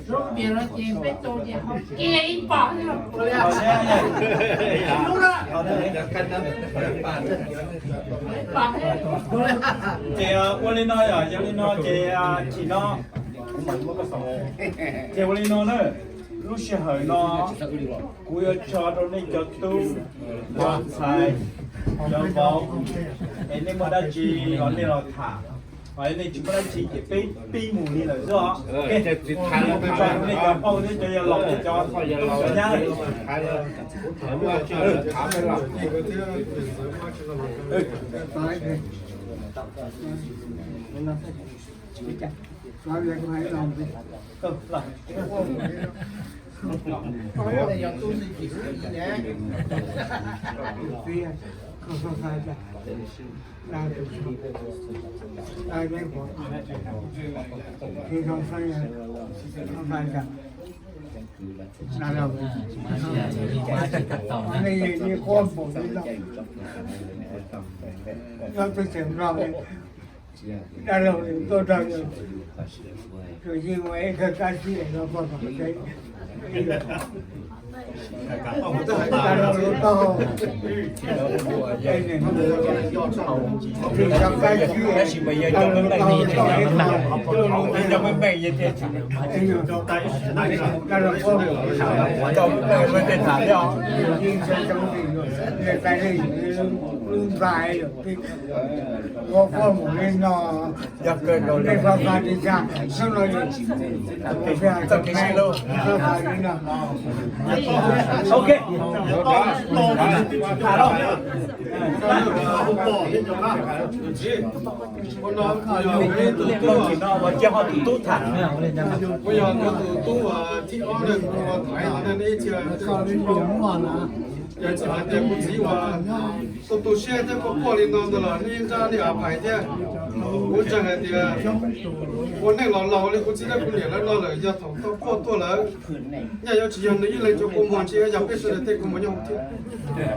Lub tias no ces peb tau ces ho kiag ib pam. Ces ua li no yom, yog li no ces chim no, ces ua li no na, lub sij hawm no kuv yuav tso rau nej cov tub, cov ntxhais, cov vauv, es nej muaj dab tsi los nej los tham, ho nej tsis muaj dab tsi ces peb pib mus li lawm xwb os. Tso rau nej cov phauj thiab cov yawg laus thiab cov tub cov nyab. Ok. Ua no kuv yog tus tub tham, kuv yog tus tub thib ob na, kuv ua thaiv no nej ib txhia. Yog tsis hais tias kuv txiv uas tu tu siab thiab quaj quaj li no ntawd los nej nrab nej av pais thiab. Kuv ntseeg hais tias ua neej los laus li kuv txiv thiab kuv niam lawv no lawm yog thaum tau quaj tuaj lawm, nyaj yuav tsis yog nws ib leeg cov kua muag, tsis yog peb sawv daws tej kua muag nyob hauv thiab.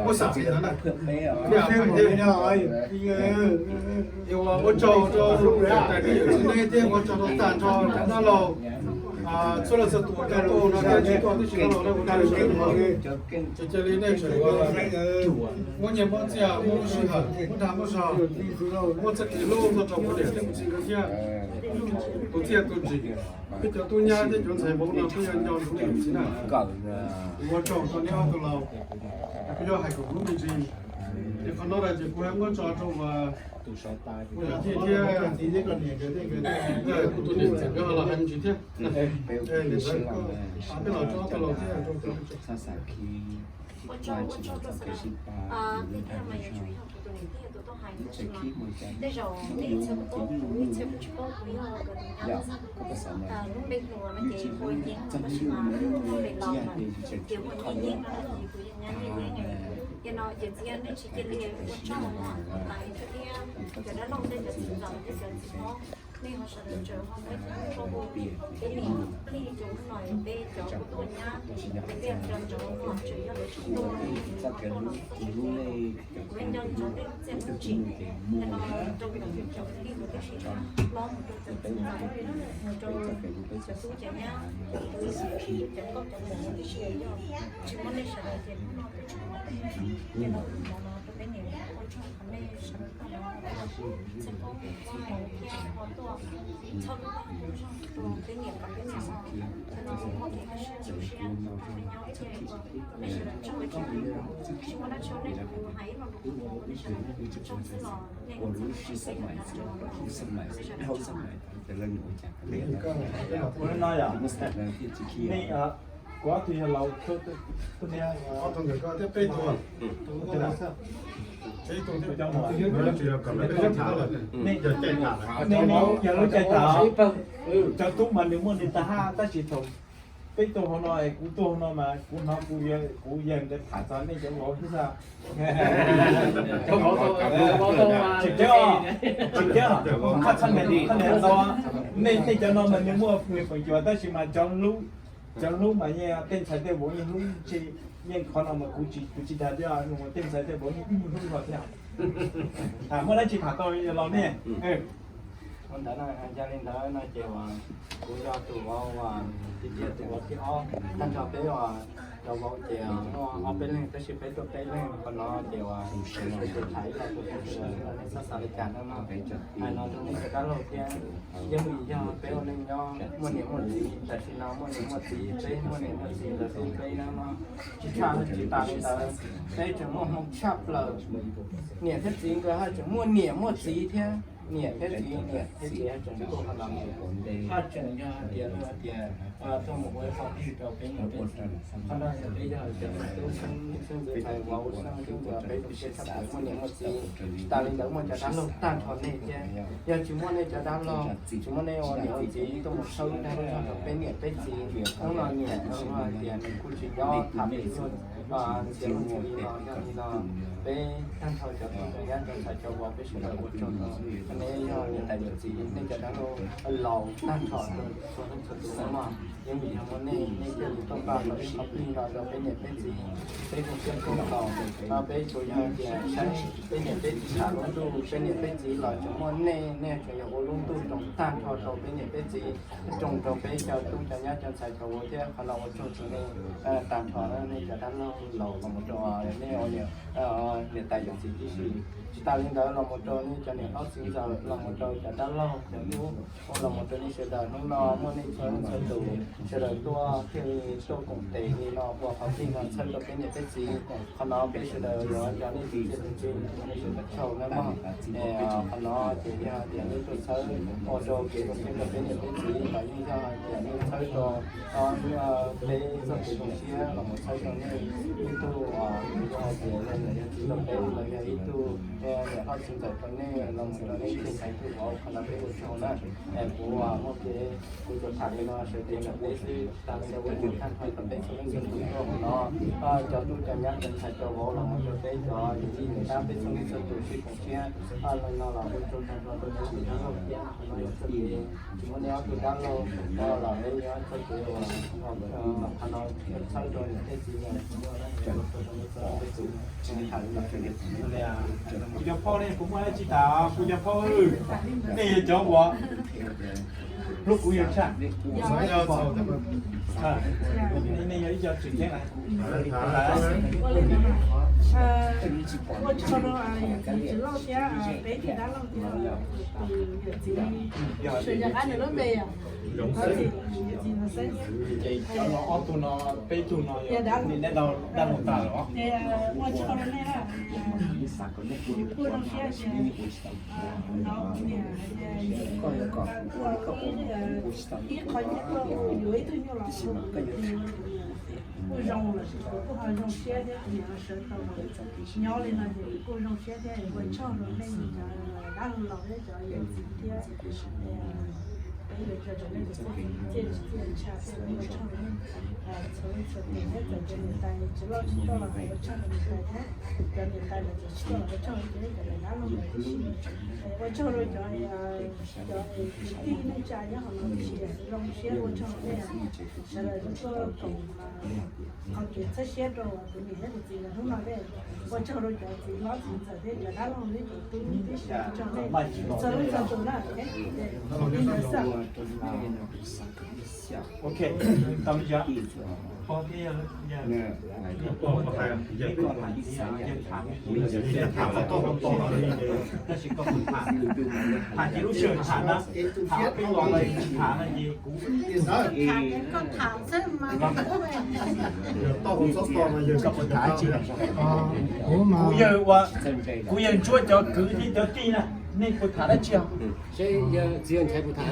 Muab xam li ntawd na, nej av pais thiab. Ua tsaug rau tais peb yawm txiv neej thiab ua tsaug rau tag nrho dab laug txhua leej txhua tus uas tuaj no thiab tsis tuaj tib si los ua dab laug sawv daws. Ces cia li nej tseem muab nyiaj muab txiaj, muab lub sij hawm, muab dag muab zog, muab txoj kev hlub tuaj rau kuv niam thiab kuv txiv nkawd thiab. Tus txiaj tus ntsig, peb cov tub nyab thiab cov ntxhais vauv no peb yuav nco tus niam tus txiv na. Ua tsaug rau neb ob tug laus, kuv yuav hais kom lub me ntsis. Ces qhov no ces kuv hais muab tso rau uas kuv yawm yij thiab kuv tus niam ntxawm nkawd los hais me ntsis thiab. Peb los tso ob tug laus thiab. Ua tsaug, ua tsaug rau sawv daws. Tej zaum nej ib txhia kuj paub kuv, ib txhia kuj tsis paub kuv yog nkawd tus nyab. Lub npe hluas no ces hu ua Yeeb, tab sis mas lub npe laus mas ces hu ua Nyiaj Yeeb no ces kuv yog nyab Nyiaj Yeeb. Yog no ces txiv nej tsis cia li ua tsaug mas tais thiab cov dab laug thiab cov txiv ntxawm thiab cov txiv hlob, nej ho sawv daws tseem ho muab ib co lus rau peb niam plig rau hnub no peb cov kuv tuaj nyab, peb nco ntsoov no tseem yog lawv tsis tuaj, kuv nco ntsoov tej txiaj lub tsim, yog no rau cov kwv cov tij kwv tij sib hlob mus rau cov txiv ntxawm, mus rau cov tub cov nyab, cov nkauj cov muam tib si yog tsis muaj nej sawv daws ces hnub no kuv tsis muaj nej. Ces no kuv hnov no rau peb niam ua tsaug qhov nej sawv daws tuaj no, txhawb koob txhawb hmoov thiab ho tuaj txhawb lub zog rau peb niam kom peb niam ho, cov no muaj kev kaj siab tu siab, peb nyob ua ke, nej sawv daws tsaug ua tsaug. Tsis muaj dab tsi, nej kuv hais ib lo lus kuv nej sawv daws tsaug xwb los nej kuj txhawb siab xwb, nej sawv daws tsaug ua tsaug. Ua li no yom, nej, kuv ob tug yog laus, tus niag, ob tug nkawd ko thiab peb tug, ib tug thiab cov muam, nej, nej yog lub caij tham, cov tub mas nws muaj nws tag hab tab sis thaum Peb tuaj hauv no es kuv tuaj hauv no mas kuv hnov kuv yawg nkawd tham txog nej cov vauv thiab xwb. Tsis thiab, tsis thiab, qhov niam ntau, nej cov no mas nws muaj nws feem cuam tab sis mas cov hlub, cov hlub mas yeej tej ntxhais tej vauv yeej hlub tsis, yeej qhov no mas kuv tsis, kuv tsis dag thiab, tej ntxhais tej vauv yeej hlub hlo thiab. Muaj dab tsi tham tau los nej. Ua ntawd no, yog li ntawd no ces uas kuv yog tus vauv uas, tiag tiag tus vauv thib ob. Tag nrho peb uas cov vauv ces muaj ob peb leeg tab sis peb tuaj peb leeg, qhov no ces uas kuv xav tham ib lo tus sawv daws nej txhob xav li cas no no. Hais no rau nej cov dab laug thiab, yeej vim yog peb ua neej nyob muaj niam muaj txiv, tam sim no muaj niam muaj txiv, peb muaj niam muaj txiv lawm xwb peb no no. Tsis tshaj tsis tas li ntawd, peb tseem muaj hmoo tshaj plaws. Niam thiab txiv nkawd haj tseem muaj niam muaj txiv thiab, niam thiab txiv, niam thiab txiv haj tseem tuaj qhov no, haj tseem yog hais tias luag hais tias tuaj mus ua ib qho twg rau peb niam peb txiv. Qhov no yog peb yog hais tias tub xeeb xeeb ntxwv hais vauv xeeb xeeb ntxwv peb tus siab tshaj plaws muaj niam muaj txiv. Tsis tas li ntawd muaj cov dab laug tag nrho nej thiab. Yog tsis muaj nej cov dab laug, tsis muaj nej ua niam ua txiv tuaj mus tshawb dag lub zog rau peb niam peb txiv, hnub no niam no hais tias nws kuj tsis nyob tham pem luag txiav luag txim li no, yog li no peb tag nrho cov tub cov nyab cov ntxhais cov vauv peb sawv daws ua tsaug rau nej yog niam tais yawm txiv nej cov dab laug laus tag nrho rau txhua leej txhua tus no. Yeej vim yog muaj nej, nej thiaj li tuaj npaj tau ib qho plig no rau peb niam peb txiv, peb koom siab koom ntaus. Peb tsuas yog tias saib peb niam peb txiv tham lub ntuj, peb niam peb txiv los tseem muaj nej, nej tseem yuav ua lub ntuj roos tag nrho rau peb niam peb txiv, roos rau peb cov tub cov nyab cov ntxhais cov vauv thiab. Qhov no ua tsaug rau nej tag nrho nej cov dab laug laus los mus rau nej ua niam tais yawm txiv tib si. Tsis tas li ntawd los mus rau nej cov niam hlob txiv ntxawm los mus rau cov dab laug cov tub, los mus rau nej sawv daws hnub no muaj nej txhua leej txhua tus sawv daws tuaj thiaj li tuaj koom tes li no ua qhov plig no txhawb rau peb niam peb txiv. Qhov no peb sawv daws yuav cov nej tus txiaj tus ntsig nej sawv daws tsaug nawb mog. Qhov no ces yog tias nej tuaj txhawb ua rau kev zoo siab rau peb niam peb txiv los yeej yog hais tias nej txhawb rau peb txoj kev zoo siab los mus txhawb rau nej ib tug, yog hais tias yog tus yawm txiv rau peb los yog ib tug niam hlob txiv ntxawm rau nej los mus rau nej ib tug ntxhais tug vauv, qhov no peb ua tsaug na. Kuv muaj kev kuv tsuas tham li no sawv cev rau peb xwb, tsis tas li ntawd ua tsaug tag nrho rau peb txhua leej txhua tus tuaj hauv no, cov tub cov nyab cov ntxhais cov vauv los mus rau peb cov yawm yij yawm dab peb txhua leej txhua tus sib koom siab. Li no los ua tsaug tag nrho rau cov dab laug thiab, qhov no yog txoj kev, tsis muaj nej ob tug dab laug no los peb yuav txoj kev uas qhov no txhawb rau niam thiab txiv no, ua tsaug rau nej txhua leej txhua tus. Kuv cov phauj ne, kuv muaj dab tsi tham, kuv cov phauj, nej yog cov uas hlub kuv yawg tshaj. Nej yog ib co tseem ceeb lawm. Ua tsaug rau yawm txiv tsis loj thiab peb tus dab laug thiab tus yawm txiv, sawv ncaj qab nws lub npe yog Ces cov no ob tug no, peb tug no yog dab laug tag los? Ua tsaug rau nej, kuj zoo siab tias no kuv niam hais tias kuj ua ib qho nyiaj tuaj yuav ib tug nyuj los kuj zoo lawm, kuv kuj ho zoo siab thiab kuv niam sawv tau nyob li no ces kuv kuj zoo siab thiab. Ua tsaug rau nej cov dab laug thiab cov yawm txiv thiab. Peb yuav tso cov nej tus txiaj txiaj ntsha thiab ua tsaug rau nej txhua leej txhua tus thiab. Txawm cov niam tais tsis loj tsis tuaj los ua tsaug rau niam tais thiab, cov niam tais los tsis tuaj los ua tsaug rau cov dab laug tib si. Ua tsaug rau cov, cov kwv tij neej tsa nyob hauv no tib si, zoo siab ua tsaug rau nej sawv daws tuaj koom qhov kev txhawb siab rau kuv niam thiab kuv txiv hnub no thiab. Ua tsaug rau cov txiv hlob txiv ntxawm thiab cov dab laug thiab cov tub tib si, ua tsaug nej txhua leej txhua tus na. Ok, tau li cas? Pog thiab yawg, tab sis koj tham, tham ces lub sij hawm tham na, tham peb los no tsis tham no ces kuv tham, koj tham xwb mas. Koj puas tham dab tsi? Kuv yawg ua, kuv yawg ntsuab cov kwv thiab cov tij na, nej puas tham dab tsi os? Seb yawg txiv yawg ntxhais puas tham.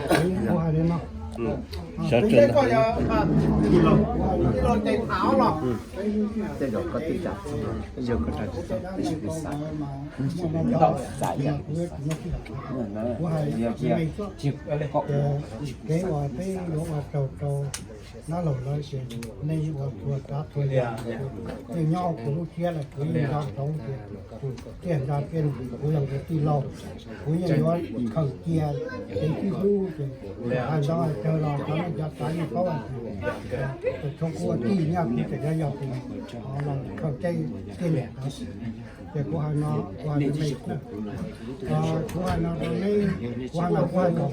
Sawv tsees ntag. Tej zaum koj twb tham txog, yawg koj tham tsis tau, tab sis kuv xav, xav ib yam kuv xav. Yog tias koj ua, koj ua, peb yuav ua tsaug rau nab laug lawv ces nej ua txhua tsav txhua yam, nej nyob kuv lub siab lawm kuv yeej nco ntsoov tias tus tiaj nrag tiaj num kuv yog tus tij laug, kuv yeej yuav khaws cia kev sib hlub ces hais ntawd hais tsawg los cov nej cov tsav yeej paub hais tias tshuav kuv ua tij nyob kuv tseem yuav yog tus los khaws tej tiaj num ntawd. Ces kuv hais no, kuv hais no rau neb, kuv hais no kuv hais kom,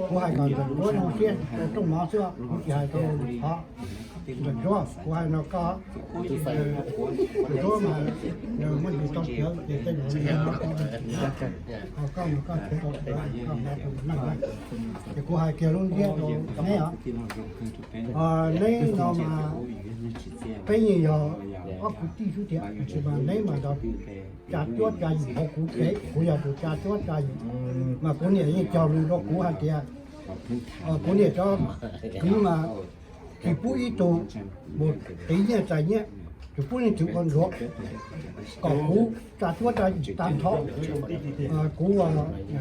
kuv hais kom ntxawm Duab zoo siab rau rooj mov xwb, kuv tsis hais rau qhov ntxawm Duab, kuv hais no koj, ntxawm Duab mas nws muaj ntsis tau cawv ces tej zaum nws ho koj mus koj tsis tau cawv koj mus rau neej na. Ces kuv hais kiag lub ntsiab rau neb os. Neb no mas peb yeej yog ob kwv tij xwb tiag, tiam sis mas neb mas yog tsa cuab tsa yim hauv kuv kev, kuv yog tus tsa cuab tsa yim, mas kuv niam yeej cog lus rau kuv hais tias kuv niam cov kwv mas tsis pub ib tug mus qiv nyiaj txais nyiaj, tsis pub leej twg ua ntsuav, kom kuv tsa cuab tsa yim tag nrho. Kuv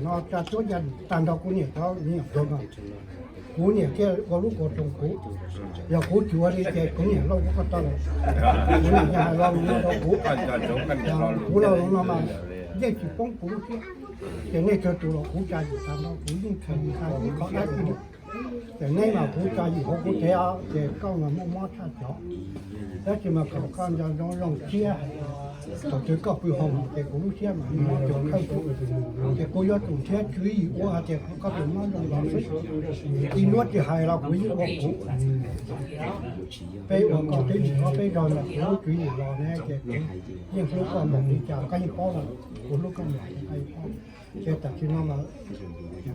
no tsa cuab tsa yim tag nrho kuv niam cov me nyuam tub no, kuv niam thiaj ua lub kua roog kuv. Yog kuv tsis ua li ces kuv niam lauj kuv ko taw lawm. Kuv niam yeej hais lo lus no rau kuv, kuv lo lus no mas yeej tsis poob kuv lub siab. Ces nej tsawg tus los kuv tsa yim tag nrho, kuv yeej tsis hais ib qho dab tsi li. Ces neb mas kuv tsa yim hauv kuv kev os, ces koj mas muaj mob tshaj cov. Tab sis mas kom koj nco ntsoov zoo siab, thaum twg koj pw hoo ces kuv lub siab mas muaj cov khawb kuv, ces kuv yuav tsum nrhiav tswv yim ua hais tias koj tus mob zoo los xwb. Ib hnub tsis hais los kuv yeej ua kuv. Peb ua koj twb nim no peb zog ntawm kuv lub tswv yim los ne ces kuv yeej hlub koj npaum li cas koj yeej paub lawm, kuv hlub koj npaum li koj yeej paub. Ces tam sim no mas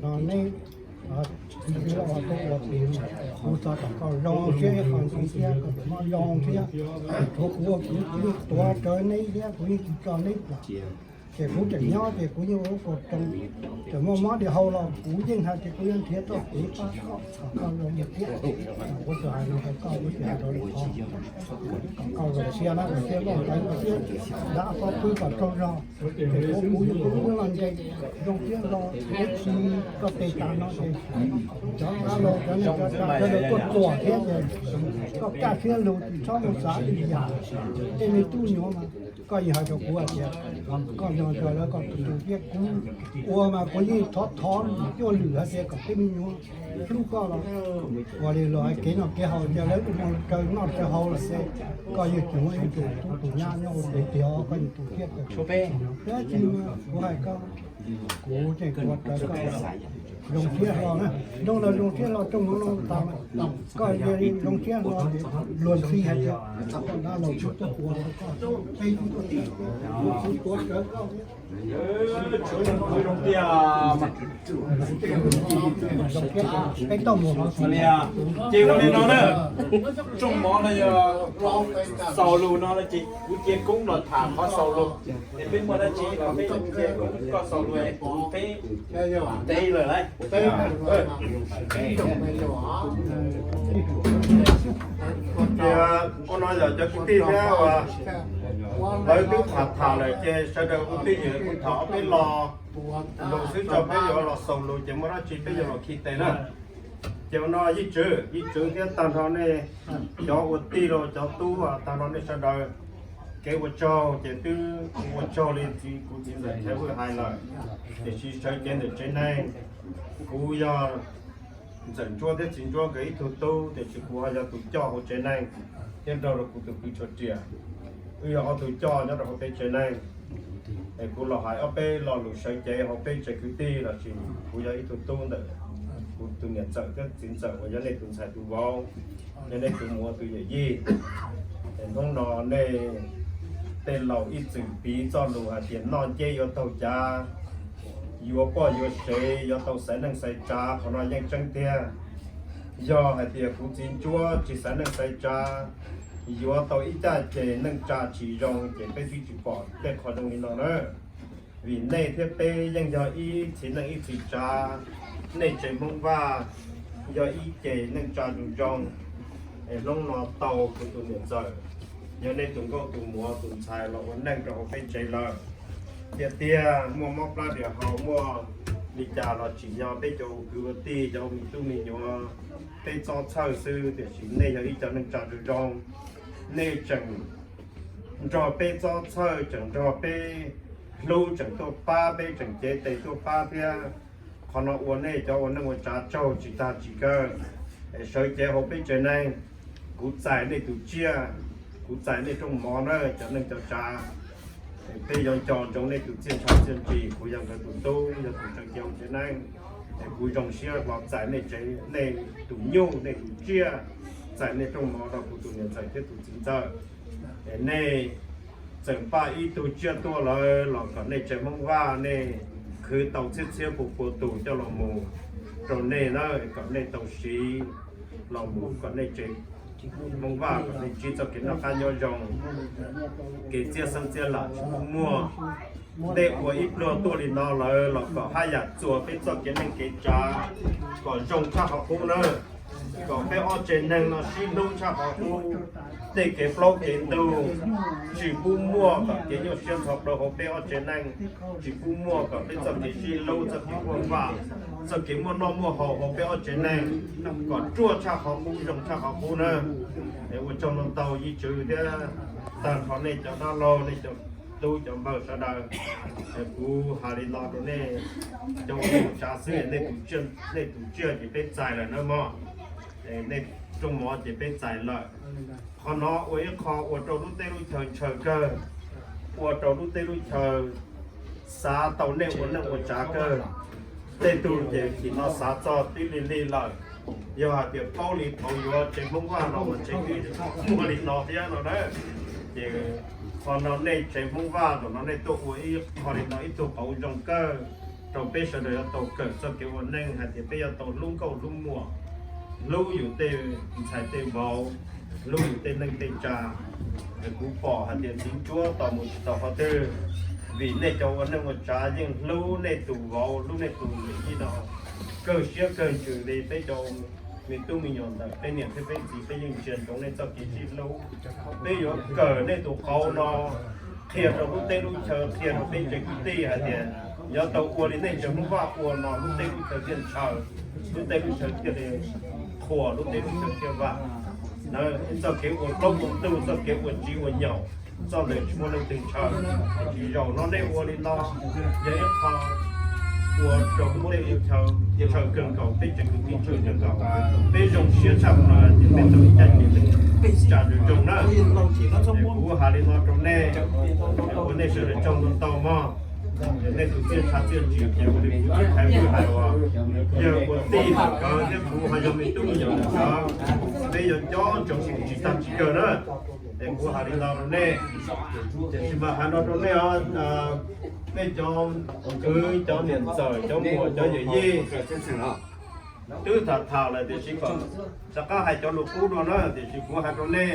no neb tsis ua koj ua tij, kuv xav kom koj zoo siab ib qho ntxoov siab, koj tseem muaj zoo thiab. Tshuav kuv ua kwv kuv yeej tuav rawv neb thiab kuv yeej tsis tso neb plam. Ces kuv tseem nyob ces kuv yeej ua lub kua roog, tseem muaj mob li hau los kuv yeej hais tias kuv yuav nrhiav txoj kev pab koj kom koj zoo li thiab. Kuv tsuas hais no rau koj, kuv tsis hais rau lwm qhov. Kom koj zoo siab na, zoo siab loj ntawd thiab, dab qhov pw kom tsaug zog. Ces kuv kuv yeej kuv lub loj ntseg, zoo siab los ib tsis koj tes tas no ces cov dab laug cov neeg cov tsav sawv daws tuaj txuam thiab ces koj kaj siab lug tsis txhob mus xav li yam tej me tub nyuam mas. Koj yeej hais rau kuv hais tias koj nco ntsoov lawv koj tus tus thiab kuv ua mas kuv yeej thov thov cuaj lwm hais tias kom tej me nyuam hlub koj los ua li los hais kev noj kev haus ces lawv tus moo raws noj raws haus lawm ces koj yeej tsis muaj ib tug tub tus nyab nyob ua kuv tiag, koj yeej tus thiab kawg. Tab sis kuv hais koj, kuv tseem tuav rawv koj zoo siab hlo na, hnub no zoo siab hlo rooj mov no tas, koj zoo siab hlo luag ntxhi hais tias koj dab laug tsis tuaj ua rau koj, peb tsis tuaj, kuv tuav rawv koj. Peb tau mus hov xis. Ces ua li no na, rooj mov no yog xaus lus no ces kuv cia koob los tham qhov xaus lus. Es peb muaj dab tsi los peb cia koob koj xaus lus es kuv peb teb lawm lauj. Ua no yog cov kwv tij thiab uas lawv twb tham tham lawm ces sawv daws ua twj ywm kuv tham ob peb lo lus xwb tso, peb yuav los xaus lus ces muaj dab tsi peb yuav los khi tes na. Ces ua no Yij Tswv, Yij Tswv thiab tag nrho nej cov ua tij los cov tub, tag nrho nej sawv daws, kev ua tsaug ces twb ua tsaug li txiv, kuv txiv ntxawm Thaiv Vwj hais lawm. Tiam sis sawv cev ntawm tsev neeg, kuv yog ntxawm Ntsuab thiab txiv Ntsuab nkawd ib tug tub, tiam sis kuv ho yog tus coj hauv tsev neeg thiab nrog rau kuv tus kwv Tshuav Riam, wb yog ob tug coj nyob rau hauv peb tsev neeg. Es kuv los hais ob peb lo lus sawv cev hauv peb tsev kwv tij lossis kuv yog ib tug tub ntawm kuv tus niam ntxawm thiab txiv ntxawm uas yog nej tus ntxhais tus vauv, yog nej tus muam tus yawm yij. Es hnub no nej tej laus ib txwm piv txoj lus hais tias noj nceb yuav taug cav, yuav poj yuav sev yuav tau xaiv neej xaiv tsav, qhov no yeej tseeb tiag. Yog hais tias kuv txiv Ntsuab tsis xaiv neej xaiv tsav, yuav tau ib caj ces neej tsa tsis zoo ces peb twb tsis pom tej qhov zoo li no na. Vim nej thiab peb yeej yog ib txhia neej ib txhia tsav, nej tsev Hmoob Vaj yog ib ce neej tsa zoo zoo. Es hnub no tau kuv tus niam ntxawm, yog nej tus nkauj tus muam tus ntxhais los ua neej rau hauv peb tsev lawm. Tiag tiag muaj mob plab riam haus, muaj Li cas los tsim nyog peb cov ua kwv ua tij, cov ua me tub me nyuam, peb txob txhawj xwb, tiam sis nej yog ib cov neej tsa zoo zoo, nej tseem nrog peb txob txhawj, tseem nrog peb hlub, tseem tuaj pab peb, tseem cev tes tuaj pab thiab. Qhov no ua nej cov ua neej ua tsav tsaug tsis tag tsis kawg. Es sawv cev hauv peb tsev neeg, kuv txais nej tus tsiaj, kuv txais nej rooj mov na cov neej cov tsav. Peb yuav nco ntsoov nej tus txiaj ntsha txiaj ntsig, kuv yog nkawd tus tub, yog tus tswv tsev neeg. Es kuv zoo siab hlo txais nej tsev, nej tus nyuj, nej tus tsiaj, txais nej rooj mov rau kuv tus niam ntxawm thiab tus txiv ntxawm. Es nej txawm npaj ib tug tsiaj tuaj lawm los kom nej tsev Hmoob Vaj nej khwv tau txhiab txhiab pua pua tus coj los mus rau nej na, kom nej tau siv los mus kom nej tsev Hmoob Vaj kom nej ntsib txoj kev noj qab nyob zoo, kev txiaj xeeb txiaj lam tsis muaj. Nej ua ib pluag tuaj li no lawm los kom haj yam txuas peb txoj kev neej kev tsav kom zoo tshaj qhov qub na, kom peb ob tsev neeg no sib hlub tshaj qhov qub. Tej kev plaub kev ntug tsis pub muaj, kom kev nyuaj siab ntxhov plawv hauv peb ob tsev neeg tsis pub muaj, kom peb txoj kev sib hlub, txoj kev muaj vaj, txoj kev muaj noj muaj haus hauv peb ob tsev neeg kom ruaj tshaj qhov qub, zoo tshaj qhov qub na. Es ua tsaug ntau ntau yij tswv thiab tag nrho nej cov dab laug, nej cov tub cov npawg sawv daws. Es kuv hais li no rau nej cov ua neej tsav xwb, nej tus tsiaj ces peb txais lawm na mog. Nej rooj mov ces peb txais lawm. Qhov no ua ib qho ua rau lub teb lub chaw ntshaw kawg, ua rau lub teb lub chaw xav tau nej ua neej ua tsav kawg. Tej tug ces tim no xav txog tib lig lig lawm, yog hais tias paub li thaum yuav tsev Hmoob Vaj no mas tsev twb muaj li no thiab no na. Ces qhov no nej tsev Hmoob Vaj zaum no nej tuaj ua ib qho li no ib tug qauv zoo kawg rau peb sawv daws yuav tau kawm txoj kev ua neej hais tias peb yuav tau hlub nkauj hlub muam, hlub yus tej ntxhais tej vauv, hlub yus tej neej tej tsa. Kuv pom hais tias txiv ntsuab tos mus tsis tau qhov twg, vim nej cov ua neej ua tsav yeej hlub nej tus vauv hlub nej tus niam tij no kawg siab kawg ntsws li peb cov me tub me nyuam ntawm peb niam thiab peb txiv, peb yeej ntsia ntsoov nej txoj kev sib hlub. Peb yuav kawm nej tus qauv no qhia rau lub teb lub chaw, qhia rau peb tsev kwv tij hais tias yuav tau ua li nej tsev Hmoob Vaj ua no lub teb lub chaw thiaj ntshaw, lub teb lub chaw thiaj li qhuas, lub teb lub chaw thiaj vaj. Txoj kev ua plaub ua ntug, txoj kev ua tsiv ua nyaum, txoj ntawd tsis muaj leej twg ntshaw. Zaum no nej ua li no yog ib qho ua rau lub teb lub chaw ntshaw kawg nkaus, peb tsev kwv tij ntshaw kawg nkaus. Peb zoo siab tshaj plaws ces peb tau ib caj ces peb tsa zoo zoo na. Kuv hais li no rau nej, ua nej sawv daws tsaug ntau ntau mog. Nej tus txiaj ntsha txiaj ntsig ces ua li kuv tsis hais, kuv hais los yawg ua tij ntawm nkawd thiab kuv ho yog me tub me nyuam ntawm nkawd, peb yuav nco ntsoov tsis tag tsis kawg na. Es kuv hais li no rau nej, tiam sis mas hais no rau nej os, nej cov kwv cov niam ntxawm cov muam cov yawm yij, twb tham tham lawm tiam sis kom rov qab hais cov lus qub dua na, tiam sis kuv hais rau nej,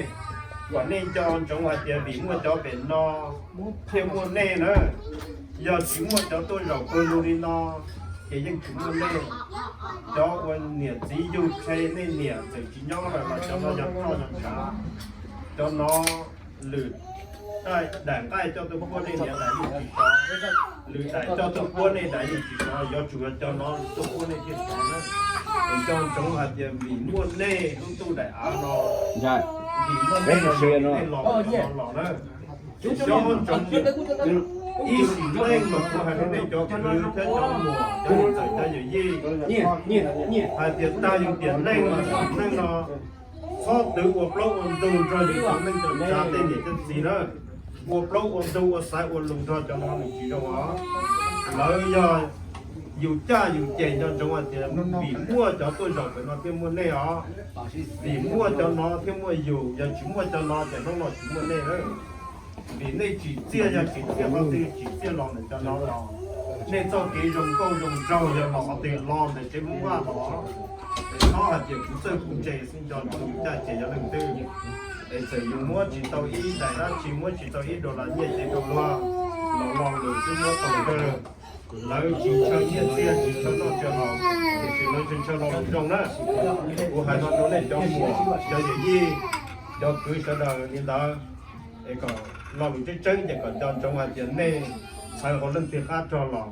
kom nej nco ntsoov hais tias vim muaj cov pem no thiaj muaj nej na. Yog tsis muaj cov tuaj zaum pawg lug li no ces yeej tsis muaj nej. Cov ua niam txiv yug qhe nej niam txawm tsis nyob lawm los cov no yog roj yog tshav, cov no lwm daim nqaij coj tuaj puab nej niam daim yeej tsis sov, lwm daim coj tuaj puab nej daim yeej tsis sov, yuav tsum yog cov no tuaj puab nej thiaj sov na. Es nco ntsoov hais tias vim muaj nej lub ntuj daim av no, vim muaj nej los nej los cov no los na. Nco ntsoov ib sim neej mas kuv hais rau nej cov kwv thiab cov muam cov niam ntxawm cov yawm yij, hais tias tag yus tiam neej los sim neej no txhob twv ua plaub ua ntug nrog yus cov neej cov tsav tej niam tej txiv na. Ua plaub ua ntug ua xaiv ua lus nrog cov no nws tsis zoo os. Lawv yog yus caj yus ces nco ntsoov hais tias vim muaj cov tuaj zaum pem no thiaj muaj nej os. Vim muaj cov no thiaj muaj yus, yog tsis muaj cov no ces hnub no tsis muaj nej lawm. Vim nej tsim txiaj, yog tsim txiaj qhov twg tsim txiaj los ntawm cov no los. Nej txoj kev zoo nkauj zoo nraug yog los qhov twg los ntawm tsev Hmoob Vaj los. Es txhob hais tias kuv txawj kuv ntse xwb, nco ntsoov yus caj ces yog leej twg. Es txawm yus muab tsis tau ib daim dab tsi, muab tsis tau ib dollar nyiaj ces rau luag los lo lus xwb muab tau kawg. Lawv tsis ntshaw nyiaj txiag, tsis ntshaw noj tsis haus, tiam sis lawv tsis ntshaw lo lus zoo na. Kuv hais no rau nej cov muam cov yawm yij cov kwv sawv daws li ntawd, es kom lo lus tseeb tseeb ces kom nco ntsoov hais tias nej txhawv hauv leej twg qab rog los,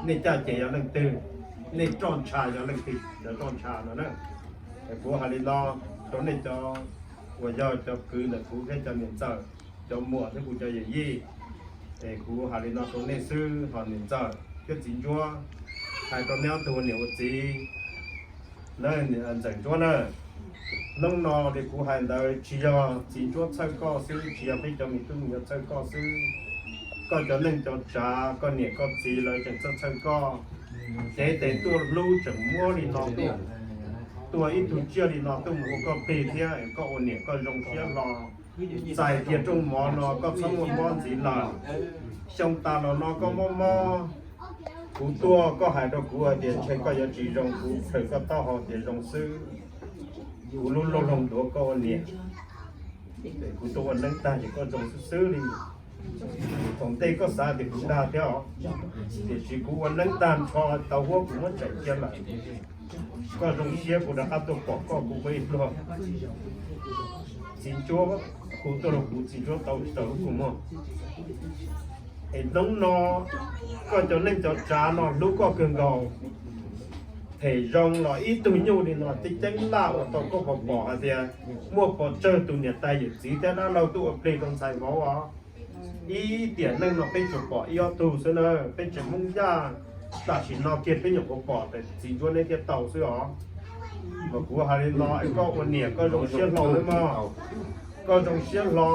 nej caj ces yog leej twg. nej roj ntsha yog leej twg cov roj ntsha no na. Kuv hais li no rau nej cov uas yog cov kwv ntawm kuv thiab cov niam ntxawm, cov muam thiab kuv cov yawm yij. Es kuv hais li no rau nej xwb, ho niam ntxawm thiab txiv ntsuab, hais rau nej ob tug ua niam ua txiv, ntxawm ntsuab na, hnub no li kuv hais ntawd tsis yog txiv ntsuab txhawj koj xwb, tsis yog peb cov me tub me nyuam txhawj koj xwb, koj cov neej cov tsav, koj niam koj txiv lawv tseem txhawj txhawj koj. Cev tes tuaj hlub tseem muab li no tuaj, tuaj ib tug tsiaj li no tuaj mus ua koj plig thiab, koj ua niam koj zoo siab hlo. Txais kiag rooj mov no koj txhob muaj mob ntxiv lawm. Xyoo tas los no koj mob mob, kuv tuaj koj hais rau kuv hais tias ntshe koj yuav tsis zoo, kuv khaws koj taub hau tias zoo xwb. Kuv lub lauj loog ntuav koj ua niam, kuv tuaj ua neeb tag ces koj zoo xwb xwb li. Thaum ntej koj xav tias kuv dag thiab os, tiam sis kuv ua neeb tag nrho tau huab kuv muab tsaim kiag lawm. Koj zoo siab kuv rov qab tuaj pom koj kuv muab ib pluag. Txiv ntsuab, kuv tuaj rau kuv txiv ntsuab tau tsis tau lub kua muag. Es hnub no koj cov neej cov tsav no hlub koj kawg nkaus. Them zoo los ib tug nyuj li no tib ceeb laj ua tau koj pom pom hais tias muaj pov tsawg tus niam tais yawm txiv thiab dab laug tuaj ua plig rau ntxhais vauv os. Ib tiam neej no peb tsuas pom ib ob tug xwb na, peb tseem Hmoob Yaj tam sim no kiag peb nyuam qhuav pom tes txiv ntsuab neb thiaj tau xwb os. Mas kuv hais li no es koj ua niam koj zoo siab hlo nawb mog, koj zoo siab hlo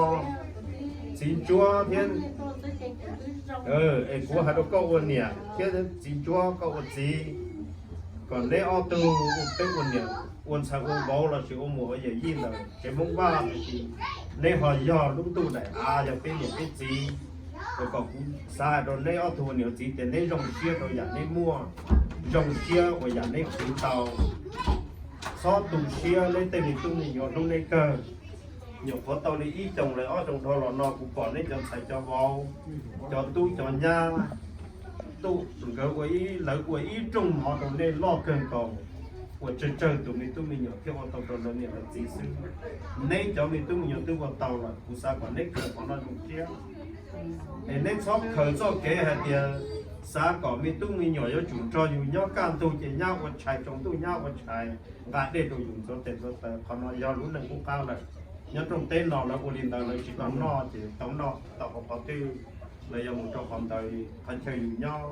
txiv ntsuab thiab. Es kuv hais rau koj ua niam thiab txiv ntsuab koj ua txiv, kom neb ob tug ua peb ua niam ua ntxhais ua vauv lossis ua muam ua yawm yij ntawm tsev Hmoob Vaj, neb ho yog lub ntuj daim av yog peb niam peb txiv. Kom kuv xav hais rau neb ob tug ua niam ua txiv tias neb zoo siab rau yam neb muaj, zoo siab ua yam neb khwv tau. Txhob tu siab, neb tej me tub me nyuam hlub neb kawg. Nyuam qhuav tau li ib xyoos lawm ob xyoos dhau los no kuv pom neb cov ntxhais cov vauv, cov tub cov nyab, tuaj nkawd ua ib, lawv ua ib rooj mov rau nej loj kawg nkaus, ua tsawg tsawg tus me tub me nyuam thiaj ua tau rau lawv niam lawv txiv xwb. Neb cov me tub me nyuam twb ua tau lawm, kuv xav kom neb khaws qhov no zoo siab. Es neb txhob khaws txoj kev hais tias xav kom me tub me nyuam yuav tsum nrog yus nyob kaj ntug ces nyab ua tshais, tsaus ntuj nyab ua tshais, nqa dej rau yus ntxuav tes ntxuav taw. Qhov no yog lub neej qub qab lawm. Nyob rooj teb no lawv ua li ntawd lawv tsis tau noj ces tau noj tau qhov twg, lawv yuav mus rau qhov ntawd. Qhov chaw yus nyob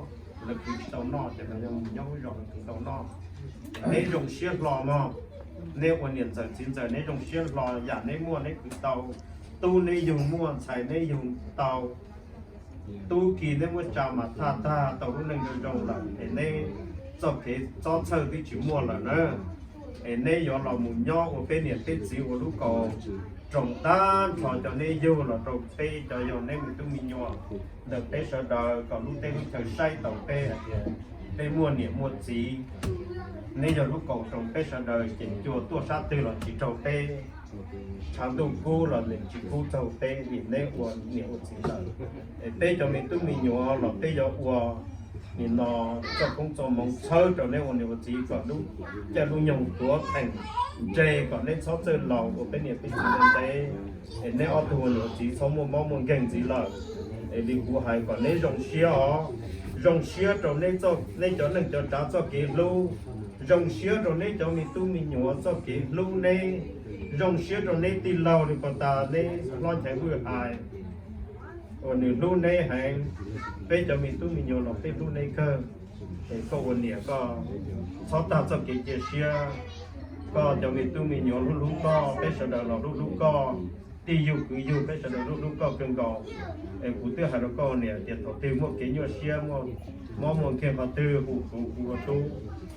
lawv khwv tsis tau noj ces lawv yuav mus nyob lub zos lawv khwv tau noj. Neb zoo siab hlo mog, neb ua niam ntxawm txiv ntxawm neb zoo siab hlo, yam neb muaj neb khwv tau, tub neb yug muaj ntxhais neb yug tau. Tub ki neb muab tsa mas thaj tag tau lub neej zoo zoo lawm es neb txoj kev txob txhawj twb tsis muaj lawm na. Es neb yuav los mus nyob ua peb niam peb txiv ua lub kaus roos tag nrho cov neb yug los rau peb cov yog neb me tub me nyuam ntawm peb sawv daws kom lub teb lub chaw saib taus peb hais tias peb muaj niam muaj txiv. Neb yog lub kaus roos peb sawv daws ces cua tuaj sab twg los tsis raug peb, tshav ntuj kub los nws tsis kub raug peb vim neb ua niam ua txiv lawm. Es peb cov me tub me nyuam los peb yuav ua nim no txoj koob txoj hmoov txhawb rau neb ua niam ua txiv kom lub caij lub nyoog tuav theem ntse kom neb txhob txawj laus ua peb niam peb txiv ntev ntev. Es neb ob tug ua niam ua txiv txhob muaj mob muaj nkeeg ntxiv lawm. Es li kuv hais kom neb zoo siab os, zoo siab rau neb cov neej cov tsav txoj kev hlub, zoo siab rau neb cov me tub me nyuam txoj kev hlub neb, zoo siab rau neb tij laug li puag ta neb hlob Nchaiv Vwj hais uas nws hlub neb heev. Peb cov me tub me nyuam los peb hlub neb kawg. Es koj ua niam koj txhob tag txoj kev cia siab. Koj cov me tub me nyuam hlub hlub koj, peb sawv daws los hlub hlub koj, tij yug kwv yug peb sawv daws hlub hlub koj kawg nkaus. Es kuv twb hais rau koj ua niam tias thaum twg muaj kev nyuaj siab muaj mob muaj nkeeg qhov twg hu kuv, kuv ua tub,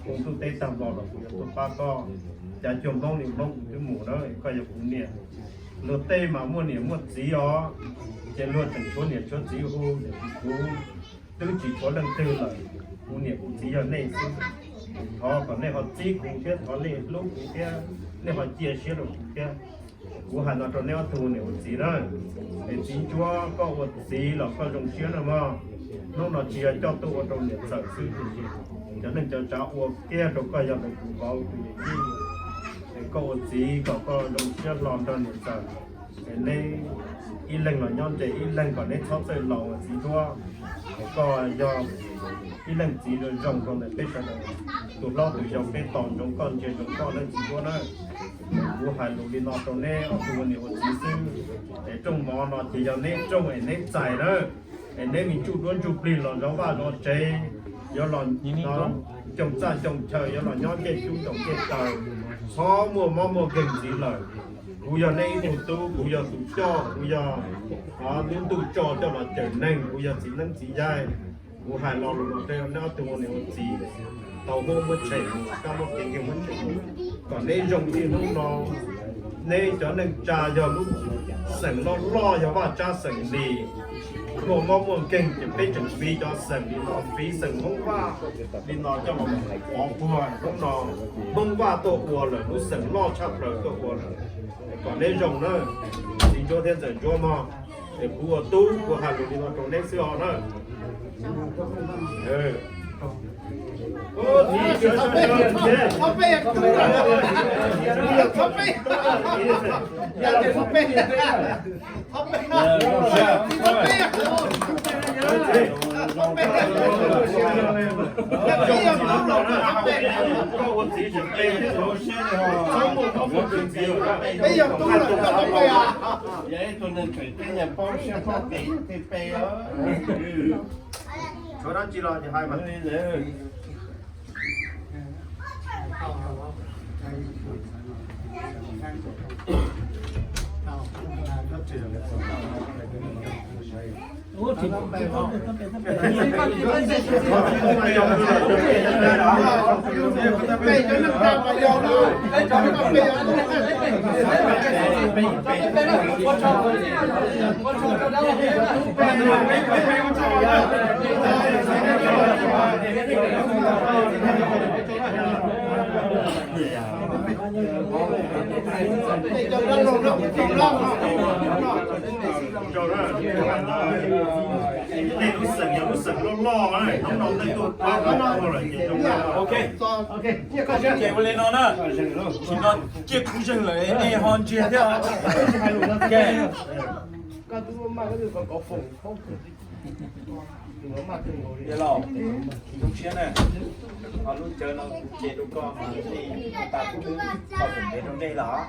hu ntuj teb tag nrho los kuv yuav tuaj pab koj. Cav cuag Hmoob li Hmoob kuv twb mus na, koj yog kuv niam. Luag tej mas muaj niam muaj txiv os, ces luag tseem tshuav niam tshuav txiv hu, tiam sis kuv twb tsis tshuav leej twg lawm, kuv niam kuv txiv yog nej xwb. Thov kom nej ho txib kuv thiab thov nej hlub kuv thiab nej ho cia siab rau kuv thiab. Kuv hais no rau neb ob tug niam ua txiv na, es txiv ntsuab koj ua txiv los koj zoo siab na mog. Hnub no tsis yog coj tuaj ua rau niam ntxawm xwb tiam sis cov neej cov tsav ua kiag rau koj yog rau kuv vauv tus yawm yij. Es koj ua txiv kom koj zoo siab hlo nrog niam ntxawm Neb ib leeg los nyob nres ib leeg kom neb txhob txawj laus txiv hlob. Koj yog ib leeg txiv zoo zoo rau ntawm peb sawv daws, tus hlob tus yau peb tos ntsoov koj ntsia ntsoov koj leej txiv hlob na. Kuv hais lus li no rau neb ob tug ua niam ua txiv xwb, es rooj mov no ces yog neb rooj es neb txais na, es neb me ntsuj duab ntsuj plig los zov vaj zov tsev, yuav los ncoog txaj ncoog chaw, yuav los nyob ncej cub ncoog ncej taw, txhob muaj mob muaj nkeeg ntxiv lawm. Kuv yog neb ib tug tub, kuv yog tus coj, kuv yog lub ntuj tso coj los cawm neeg, kuv yog txiv neeb txiv yaig. Kuv hais lo lus no rau neb ob tug ua niam ua txiv, tau muab muab tshem mus, kab mob kev nkeeg muab tshem mus, kom neb zoo li hnub no. Neb cov neej tsa yog lub xeem loj loj, yog vaj tsab xeem li, muaj mob muaj nkeeg ces peb tseem fiv cov xeem li no, fiv xeem Hmoob Vaj li no coj los qhov puag hnub no. Hmoob Vaj tuaj ua lawm, lub xeem loj tshaj plaws tuaj ua lawm, kom neb zoo na. Txiv Ntsuab thiab ntxawm Ntsuab mog, es kuv ua tub kuv hais lus li no rau neb xwb os na. Tshuav dab tsi los hais mas. Tej lub xeem yog lub xeem loj loj, hnub no nej tuaj pab kuv ua lawm ces zoo. Ok, ces ua li no na, sim no ciaj kuv zeeg lawm nej ho ntsiag thiab. Yawg laus, zoo siab na, lub cawv no kuv ce rau koj mas nej tas kuv twb tau ntev rau nej lawm.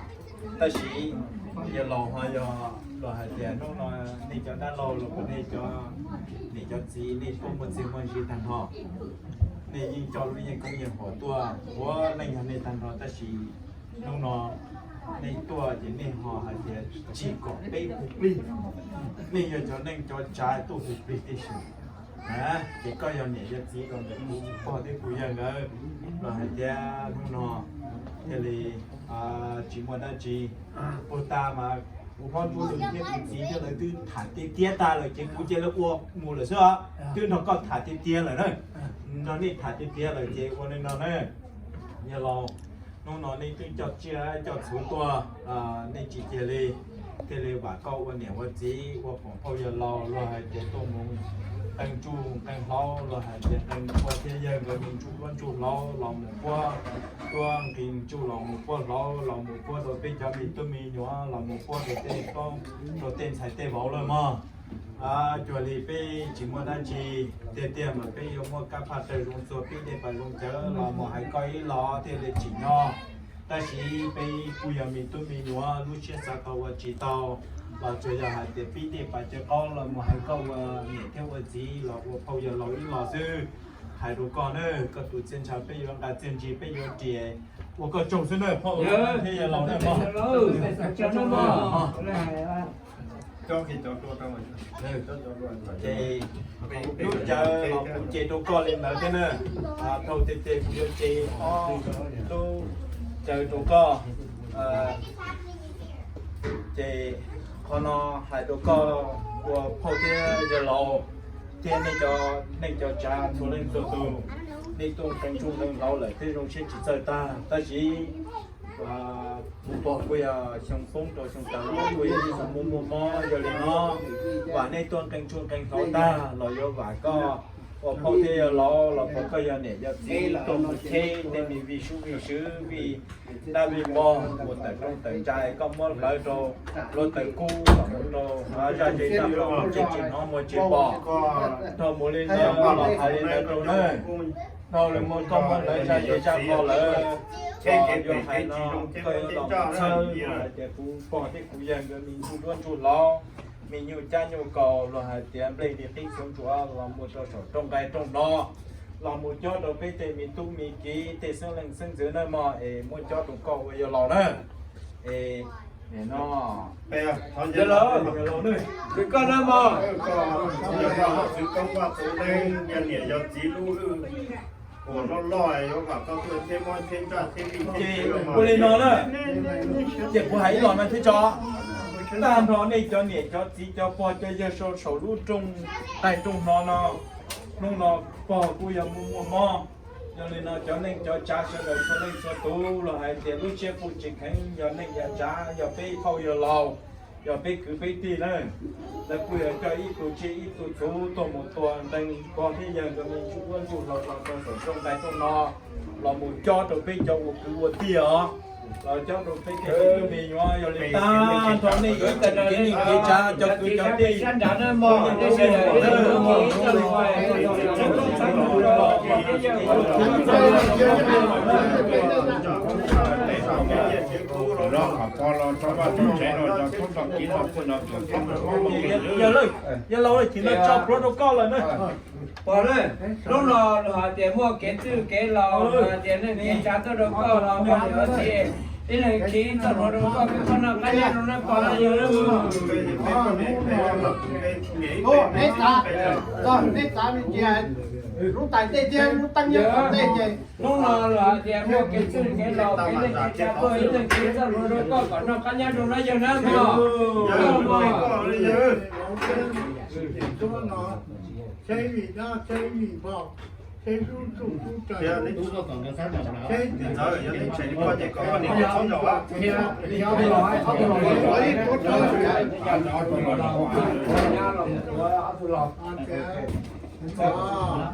Tab sis yawg laus ho yog los hais tias hnub no nej cov dab laug los nej cov niam cov txiv nej tuaj muaj txiag muaj ntsig tag nrho, nej yeej coj lub yeej koob yeej huam tuaj, puav leej yog nej tag nrho, tab sis hnub no nej tuaj ces nej ho hais tias tsis kom peb hu plig, nej yog cov neej cov tsav tuaj hu plig tib si. Ces koj yog niam yog txiv rau ntawm kuv pog thiab kuv yawg nkawd los hais tias hnub no thiaj li tsis muaj dab tsi. Puag ta mas kuv hlob Ntsuab Lwm thiab kuv txiv thiab lawv twb tham tiag tiag tag lawm ces kuv cia li ua mus lawm xwb os. Twb nrog koj tham tiag tiag lawm na, nrog nej tham tiag tiag lawm ces ua li no na. Yawg laus, hnub no nej twb coj tsiaj coj txhu tuaj, nej tsis cia li thiaj li vam koj ua niam ua txiv ua pog phauj yawg laus los hais tias tuaj mus qee ntsuj qee hlauv los hais tias qee pog thiab yawg nkawd mus ntsuj duab ntsuj hlauv los mus puab tuab nqi ntsuj los mus puab hlauv los mus puab rau peb cov me tub me nyuam los mus puab rau tej, rau tej ntxhais tej vauv lawm mog. Cuag li peb tsis muaj dab tsi, tiag tiag mas peb yuav muab kab phaj taw zoo txuag pib dej pas zoo cawv los mus hais koj ib los thiaj li tsim nyog. Tab sis peb kuj yog me tub me nyuam lub siab xav tau ua tsis tau, los tsuas yog hais tias pib dej pas cawv qaub los mus hais koj ua niam thiab ua txiv los ua phauj yawg laus ib los xwb. Hais rau koj na, koj tus txiaj ntsha peb yuav nqa txiaj ntsig peb yuav riam ua koj tsaug xwb na, phauj thiab yawg laus na. Ces lub cawv los kuv ce rau koj li ntawd thiab na. Dhau tiag tiag kuv yuav ce ob lub cawv rau koj. Ces qhov no hais rau koj ua phauj thiab yawg laus thiab nej cov neej cov tsav txhua leej txhua tus, nej tuaj qee ntsuj qee hlauv lawm thiab zoo siab tsis txawj tag, tab sis kuv pog kuj yog xyoo poob rau xyoo tas los kuj yog ib xyoo muaj muaj mob, yog li no vam nej tuaj qee ntsuj qee hlauv tag los yuav vam koj Ua phauj thiab yawg laus los puas koj yog niam yog txiv tuaj mus cheb tej me vij sub vij swv vij dab vij pog mus tawm rooj tawm ntsa, koj muab hlawv rau luag tawm kub kom mus rau zaj zej zaj qho ces tsis hnov muag tsis pom. Dhau mus li ntawd los hais li ntawd rau nawb. Dhau li muaj koj muab hlawv zaj zej zaj qho lawm, los yog hais no koj yuav los txhawb hais tias kuv pog thiab kuv yawg nkawd me ntsuj duab ntsuj hlauv, me nyuj cab nyuj kaus los hais tias nplej li qib txhuv ntsuav los mus rau saum rooj nqaij rooj hno, los mus cob rau peb tej me tub me kiv tej xeeb leej xeeb ntxwv nawb mog, es muab cob rau koj ua yawg laus nawb. Es no yawg laus, yawg laus nawb, koj nawb mog. Yog niam yog txiv lub uas loj loj yuav kom koj tuaj cheb muab cheb nraj cheb vij. Ces ua li no na, ces kuv hais ib los no thiab tso. Tag nrho nej cov niam cov txiv cov pog cov yawg sau saum lub rooj nqaij rooj hno no, hnub no pog kuj yog muaj muaj mob. Yog li no cov neej cov tsav sawv daws txhua leej txhua tus los hais tias lub siab kuj tsis kheev, yog neej yog tsav, yog peb phauj yawg laus, yog peb kwv peb tij na, lawv kuj yog coj ib tug tsiaj ib tug txhuv tuaj mus tua nqee pog thiab yawg nkawd me ntsuj duab ntsuj hlauv los rau saum rooj nqaij rooj hno, los mus cob rau peb cov ua kwv ua tij os, los cob rau peb tej me tub me nyuam. Yog li tag nrho nej ib txhia kev neej kev tsav cov kwv cov tij sab nrad na mog, yawg laus, yawg laus, chim no tso pluav rau koj lawm na. Pog na, hnub no luag hais tias muaj kev txwj kev laus, luag hais tias neej kev tsav tuaj rau koj los pog yawg txiv, ib leeg khi txoj hlua rau koj, koj noj qab nyob zoo na pog na yawg. Neb txav, neb txav me ntsis, lub tais tej thiab lub teeb nyob tom tej ces hnub no luag hais tias muaj kev txwj kev laus, kev neej kev tsav tuaj, ib leeg khi txoj hlua rau koj kom noj qab nyob zoo na yawg na mog. Yawg mog. Seb vim dab, seb vim npog, seb sub tsuj sub tsaws, seb tim ntxawm yog neb tshem li koj ces kom koj niam txhob nraum.